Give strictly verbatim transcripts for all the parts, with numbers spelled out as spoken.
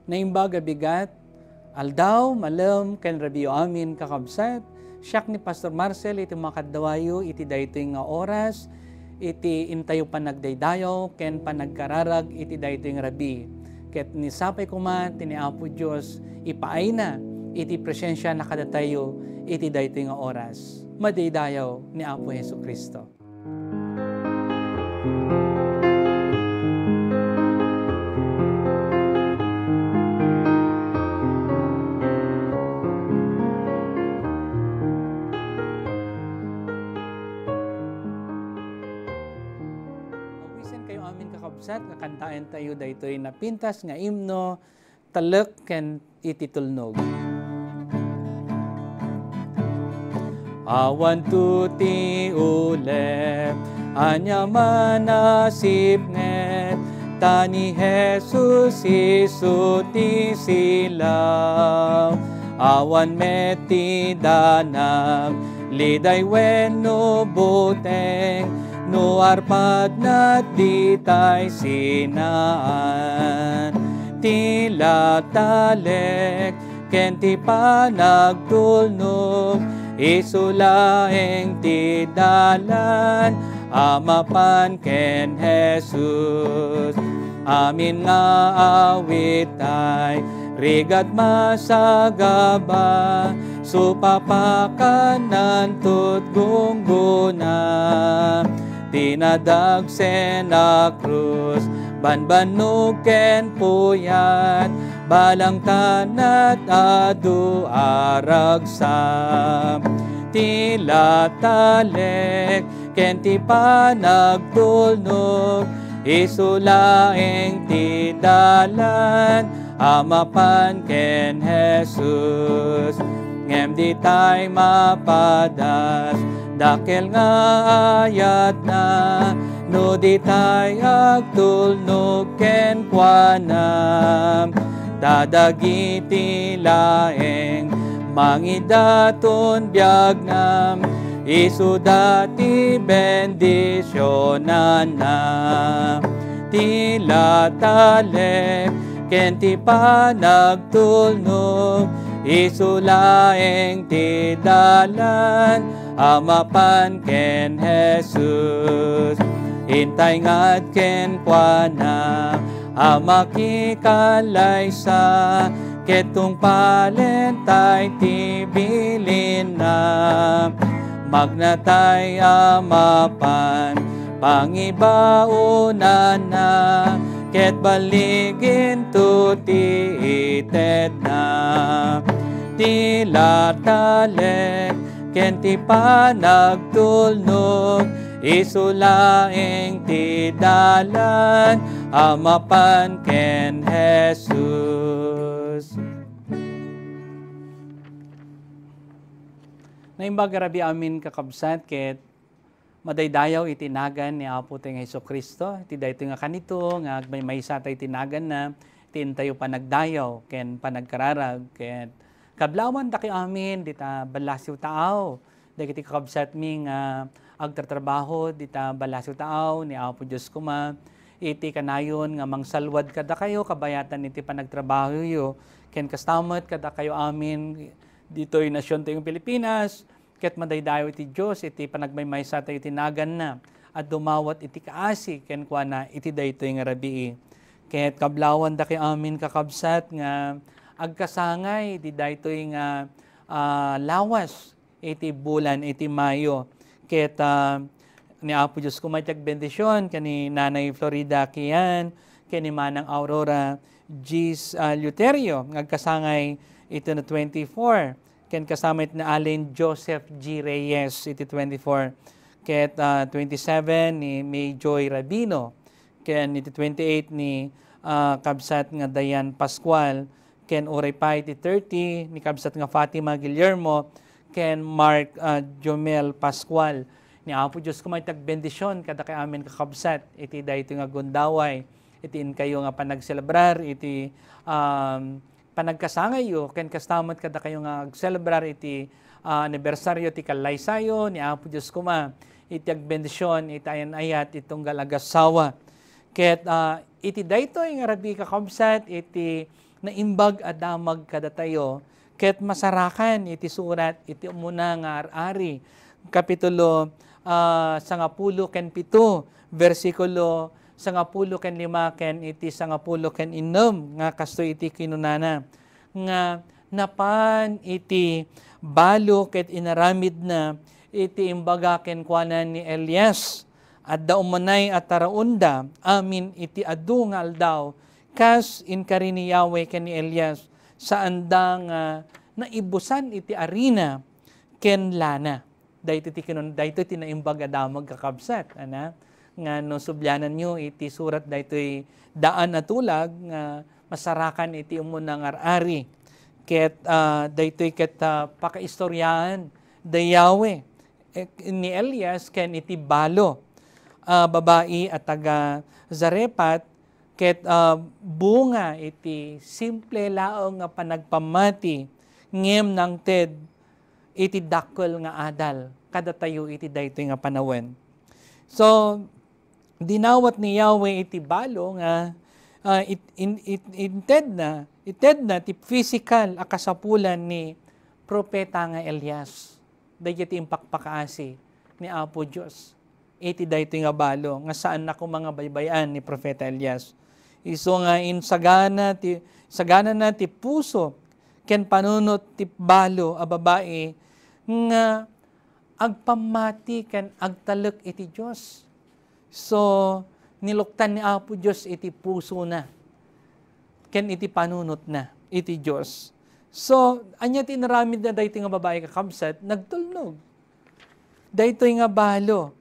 Naimbag a bigat, aldaw, malem, ken rabiyo amin, kakabsat. Siak ni Pastor Marcel iti makaddawayo iti daytoy nga oras, iti intayo panagdaydayaw ken panagkararag iti daytoy nga rabii. Ket ni sapay koma ti ni Apo Dios ipaayna iti presensiana kadatayo iti daytoy nga oras. Madaydayaw ni Apo Jesu-Cristo. Awisen kayo amin, kakabsat, nga kantaen tayo daytoy napintas nga imno, Talek ken iti tulnog. Awan to ti ulep, ania man a sipnget, ta ni Jesus isu ti silaw. Awan met ti danag, liday wenno buteng, no arpadna ditay sinaan. Ti la talek ken ti panagtulnog, isu laeng ti dalan a mapan ken Jesus. Amin nga awitay, rigat masagaba, supapakan nantut gunggona. Ti nadagsen a krus, banbannog ken puyat, balangtanat adu a ragsam. Ti la talek ken ti panagtulnog, isu laeng ti dalan a mapan ken Jesus. Ngem ditay mapadas, dakkel nga ayatna, no ditay agtulnog kenkuana. Ta dagiti laeng mangidaton biagna, isuda ti bendisionanna. Ti la talek ken ti panagtulnog, isu laeng ti dalan a mapan ken Jesus. Intay nga ad kenkuana a makikallaysa, ket tungpalentay ti bilinna. Magnatay a mapan pangibaonanna, ket balliginto ti itedna. Ti la talek ken ti panagtulnog, isu laeng ti dalan a mapan ken Jesus. Naimbag a rabii amin, kakabsat, ket madaydayaw iti nagan ni Apo tayo nga Jesu-Cristo. Iti daytoy nga kanito nga agmaymaysa tayo iti naganna, iti intayo panagdayaw ken panagkararag, ket kablawan dakayo amin dita ballasiw taaw, dagiti kakabsatmi nga agtatrabaho dita ballasiw taaw ni Apo Dios koma, iti kanayon nga mangsalwad kadakayo kabayatan iti panagtrabahoyo, ken kasta met kadakayo amin ditoy nasiontayo nga Pilipinas, ket madaydayaw iti Dios iti panagmaymaysa tayo iti naganna a dumawat iti kaasi kenkuana iti daytoy nga rabii. Ket kablawan dakayo amin, kakabsat, nga agkasangay iti daytoy nga, ah, lawas iti bulan iti Mayo. Ket, ah, ni Apo Dios koma iti agbendision ken ni Nanay Florida Kian, ken ni Manang Aurora Gis, ah, Luterio, nga agkasangay iti no twenty-four. Ken kasama iti ni Allen Joseph G. Reyes iti twenty-four. Ket, ah, twenty-seven ni May Joy Rabino. Ken iti twenty-eight ni, ah, kabsat nga Dayan Pascual. Ken uray pay iti thirty ni kabsat nga Fatima Guillermo. Ken Mark, ah, Jomel Pascual. Ni Apo Dios koma iti agbendision kadakayo amin, kakabsat, iti daytoy nga gundaway, iti inkayo nga panagselebrar iti, um, panagkasangayyo, ken kasta met kadakayo nga agselebrar iti, ah, anibersario ti kallaysayo. Ni Apo Dios koma iti agbendision iti ayan-ayat iti tunggal agassawa. Ket, ah, iti daytoy nga rabii, kakabsat, iti naimbag a damag kadatayo, ket masarakan iti surat iti umuna nga Ar-ari, kapitulo, ah, sangapulo ken pito, bersikulo sangapulo ken lima ken iti sangapulo ken innem, nga kastoy iti kinunana, nga napan iti balo ket inaramidna iti imbaga kenkuana ni Elias. Adda umanay a taraonda amin iti adu nga aldaw, kas inkari ni Yahweh ken ni Elias, saanda nga naibusan iti arina ken lana. Daytoy ti kinun-, daytoy ti naimbag a damag, kakabsat, ana, nga no subliananyo iti surat daytoy daan a tulag nga masarakan iti umuna nga Ar-ari. Ket, ah, daytoy ket, ah, pakaistoryaan da Yahweh, eh, ni Elias ken iti balo, ah, babai a taga Zarephath, ket, ah, bunga iti simple laeng nga panagpammati, ngem nangted iti dakkel nga adal kadatayo iti daytoy nga panawen. So, dinawat ni Yahweh iti balo nga, ah, it-, in-, it-, intedna, itedna ti pisikal a kasapulan ni propeta nga Elias. Daytoy ti impakpakaasi ni Apo Dios iti daytoy nga balo nga saanna koma nga baybay-an ni Profeta Elias. Isu nga insagana ti, saganana ti puso ken panunot ti balo a babai nga agpammati ken agtalek iti Dios. So, niluktan ni Apo Dios iti pusona ken iti panunotna iti Dios. So, ania ti inaramidna daytoy nga babai, kakabsat? Nagtulnog. Daytoy nga balo.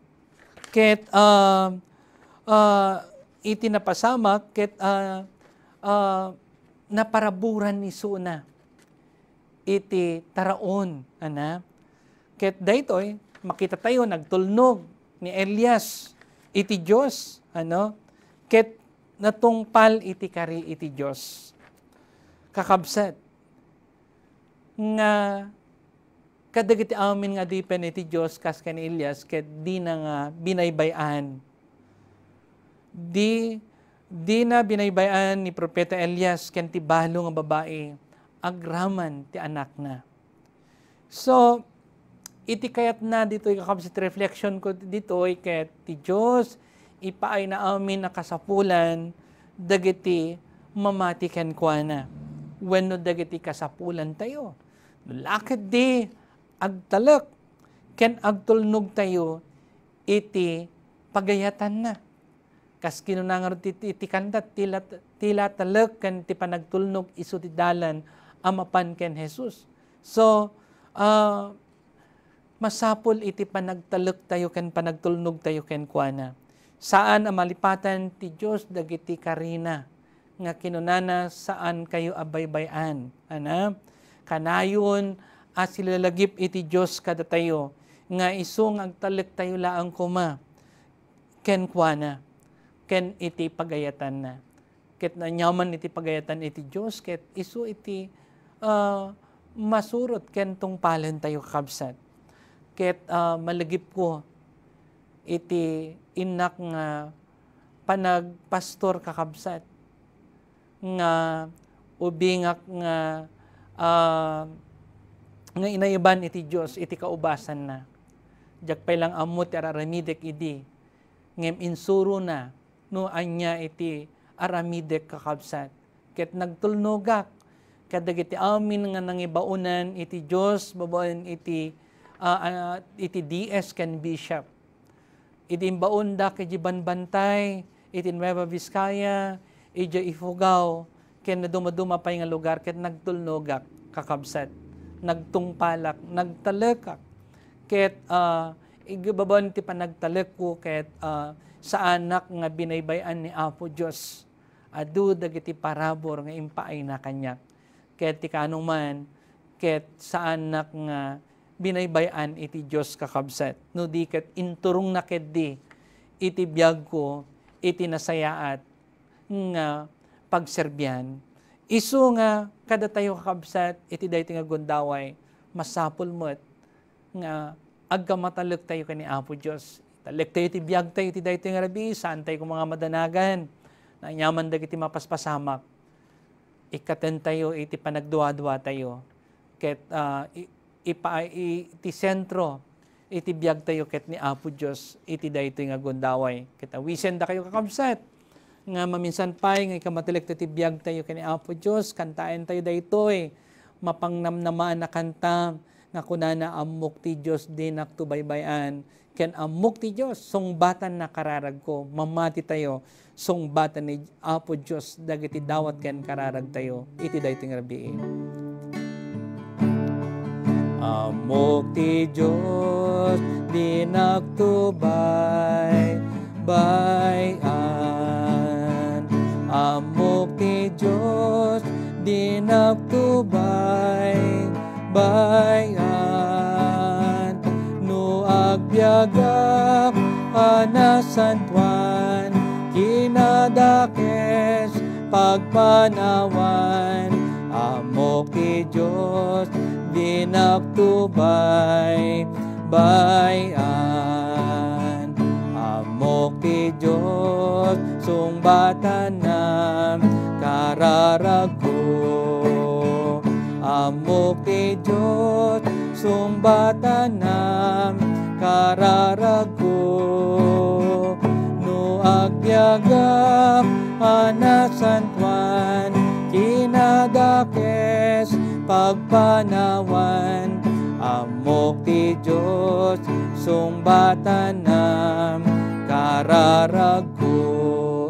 Ket, ah, ah, iti napasamak, ket, ah, ah, naparaburan isuna iti taraon, ana. Ket daytoy, makita tayo, nagtulnog ni Elias iti Dios, ano? Ket natungpal iti kari iti Dios. Kakabsat, nga kadagiti amin nga adipen iti Dios kas ken ni Elias ket dina nga binaybay-an. Di, dina binaybay-an ni Propeta Elias ken ti balo nga babai agraman ti anakna. So, iti kayatna ditoy, kakabsat, reflection ko ditoy ket ti Dios ipaayna amin a kasapulan dagiti mamati kenkuana wenno dagiti kasapulantayo. No la ketdi agtalek ken agtulnogtayo iti pagayatanna. Kas kinuna ngarud ti, ti, ti kanta, ti la, ti la talek ken ti panagtulnog isu ti dalan a mapan ken Jesus. So, ah, masapul iti panagtalektayo ken panagtulnogtayo kenkuana. Saan a malipatan ti Dios dagiti karina nga kinunana, "Saankayo a baybay-an." Ana, kanayon a silalagip iti Dios kadatayo nga isu nga agtalektayo laeng koma kenkuana ken iti pagayatanna. Ket naanyaman iti pagayatan iti Dios, ket isu iti, ah, masurot ken tungpalentayo, kakabsat. Ket, ah, malagipko iti innak nga panagpastor, kakabsat, nga ubingak nga, ah, nga inaiban iti Dios iti kaubasanna. Diak pay lang ammo ti ar-aramidek idi, ngem insurona no ania iti aramidek, kakabsat. Ket nagtulnogak kadagiti amin nga nangibaonan iti Dios babaen iti, ah, ah, iti D S ken bishop. Idi imbaondak idiay banbantay iti Nueva Vizcaya, idiay Ifugao, ken nadumaduma pay nga lugar, ket nagtulnogak, kakabsat. Nagtungpalak, nagtalekak. Ket, ah, ibabaen ti panagtalekko, ket, ah, saanak nga binaybay-an ni Apo Dios. Adu dagiti parabur nga impaayna kaniak. Ket ti kaanoman, ket saanak nga binaybay-an iti Dios, kakabsat. No di ket inturongna ketdi iti biagko iti nasayaat nga pagserbian. Isu nga kadatayo, kakabsat, iti daytoy nga gundaway, masapul met nga agkamatalektayo ken ni Apo Dios. Talektayo ti biagtayo iti daytoy nga rabii, saantayo koma nga madanagan. Naanyaman dagiti mapaspasamak. Ikkatentayo iti panagduaduatayo, ket, ah, i-, ipa-, i-, iti sentro iti biagtayo ket ni Apo Dios iti daytoy nga gundaway. Ket awisendakayo, kakabsat, nga maminsan pay nga ikamatulekto ti biagtayo ken ni Apo Dios, kantaentayo daytoy mapangnamnamaan a kanta nga kunana, "Ammok ti Dios, dinakto baybay-an." Ken ammok ti Dios, sungbatanna kararagko. Mamatitayo, sungbatan ni Apo Dios dagiti dawat ken kararagtayo iti daytoy nga rabii. Ammok ti Dios, dinakto baybay-an. Ammok ti Dios, dinakto bay- bay-an. No agbiagak a nasantoan, kinadakes pagpanawan, ammok ti Dios, dinakto bay-, bay-an. Ammok ti Dios, sungbatanna kararagko. Ammok ti Dios, sungbatanna kararagko. No agbiagak a nasantoan, kinadakes pagpanawan, ammok ti Dios, sungbatanna kararagko.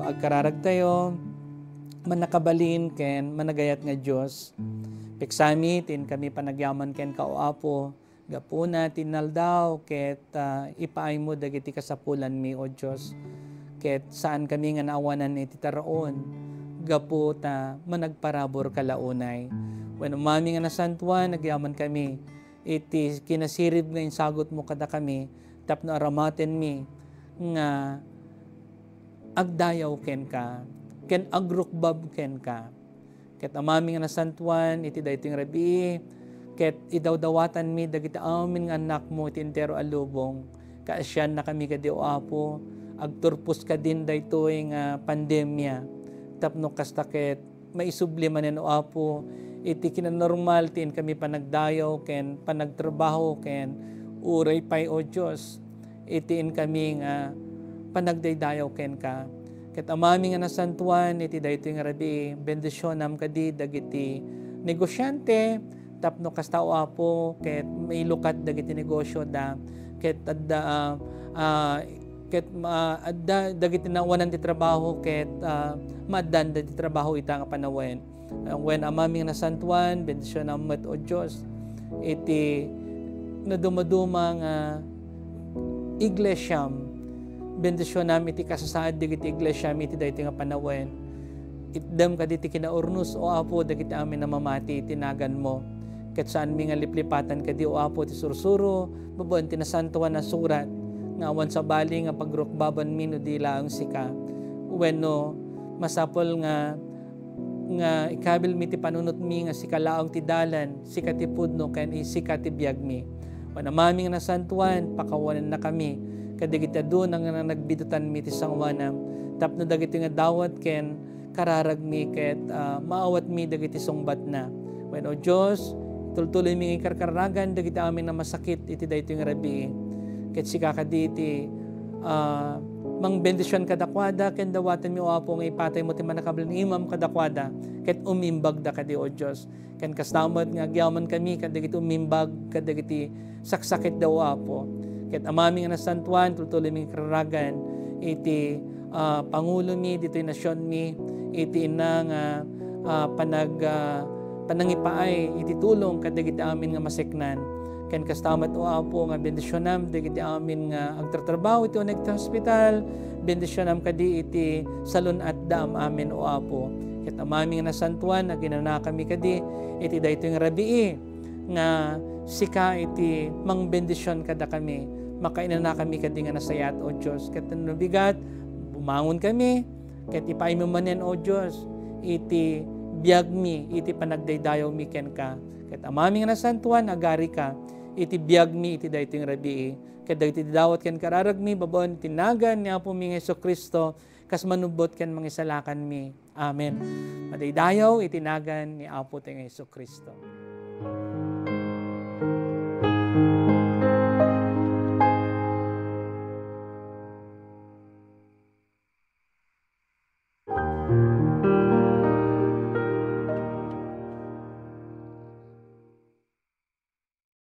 Agkararagtayo, mannakabalin ken managayat nga Dios. Pigsami ti inkami panagyaman kenka, O Apo, gapuna ti inaldaw ket, ah, ipaaymo dagiti kasapulanmi, O Dios. Ket saankami nga naawanan iti taraon gapu ta managparaburka la unay. Wen, Amami nga nasantoan, agyamankami iti kinasirib nga insagutmo kadakami tapno aramatenmi nga agdayaw kenka ken agrukbab kenka. Ket Amami nga nasantoan, iti daytoy nga rabii, ket idawdawatanmi dagiti amin nga annakmo iti entero a lubong. Kaasiannakami kadi, O Apo, agturpos kadin daytoy nga pandemia, tapno kasta ket maisubli manen, O Apo, iti kinanormal ti inkami panagdayaw ken panagtrabaho ken uray pay, O Dios, iti inkami nga panagdaydayaw kenka. Ket Amami nga nasantoan, iti daytoy nga rabii, bendisionam kadi dagiti negosiante, tapno kasta, O Apo, ket mailukat dagiti negosioda, ket adda, ah, ah, ket ma-, adda dagiti naawanan ti trabaho, ket, ah, maaddanda ti trabaho ita nga panawen. Ah, wen, Amami nga nasantoan, bendisionam met, O Dios, iti nadumaduma nga iglesiam. Bendisionam iti kasasaad dagiti iglesiam iti daytoy nga panawen. Itdem kadi ti kinaurnos, O Apo, dagiti amin a mamati iti naganmo. Ket saanmi nga liplipatan kadi, O Apo, ti sursuro babaen ti Nasantoan a Surat nga awan sabali nga pagrukbabanmi no di laeng sika. Wenno, masapul nga nga ikabilmi ti panunotmi nga sika laeng ti dalan, sika ti pudno, ken sika ti biagmi. Wen, Amami nga nasantoan, pakawanennakami kadagiti adu nga nagbidutanmi ti sangoanam, tapno dagitoy nga dawat ken kararagmi ket, ah, maawatmi dagiti sungbatna. Wen, O Dios, tultuloymi nga ikarkaragan dagiti amin a masakit iti daytoy nga rabii. Ket sika kadi ti, ah, mangbendision kadakuada, ken dawatenmi, O Apo, nga ipataymo ti mannakabalin nga imam kadakuada, ket umimbagda kadi, O Dios. Ken kasta met nga agyamankami kadagiti umimbag kadagiti saksakitda, O Apo. Ket Amami nga nasantoan, tultuloymi nga ikararagan iti, ah, pangulomi ditoy nasionmi, iti inna nga, ah, panag-, ah, panangipaay iti tulong kadagiti amin nga maseknan. Ken kasta met, O Apo, nga bendisionam dagiti amin nga agtatrabaho iti uneg ti hospital, bendisionam kadi iti salun-atda am-amin, O Apo. Ket Amami nga nasantoan, aginanakami kadi iti daytoy nga rabii nga sika iti mangbendision kadakami. Makainanakami kadi nga nasayaat, O Dios. Ket no bigat, bumangon kami, ket ipaaymo manen, O Dios, iti biagmi, iti panagdaydayawmi kenka. Ket Amami nga nasantoan, agarika iti biagmi iti daytoy nga rabii, ket dagiti dawat ken kararagmi babaen iti nagan ni Apomi nga Jesu-Cristo, kas manubbot ken mangisalakanmi. Amen. Madaydayaw iti nagan ni Apo tayo nga Jesu-Cristo.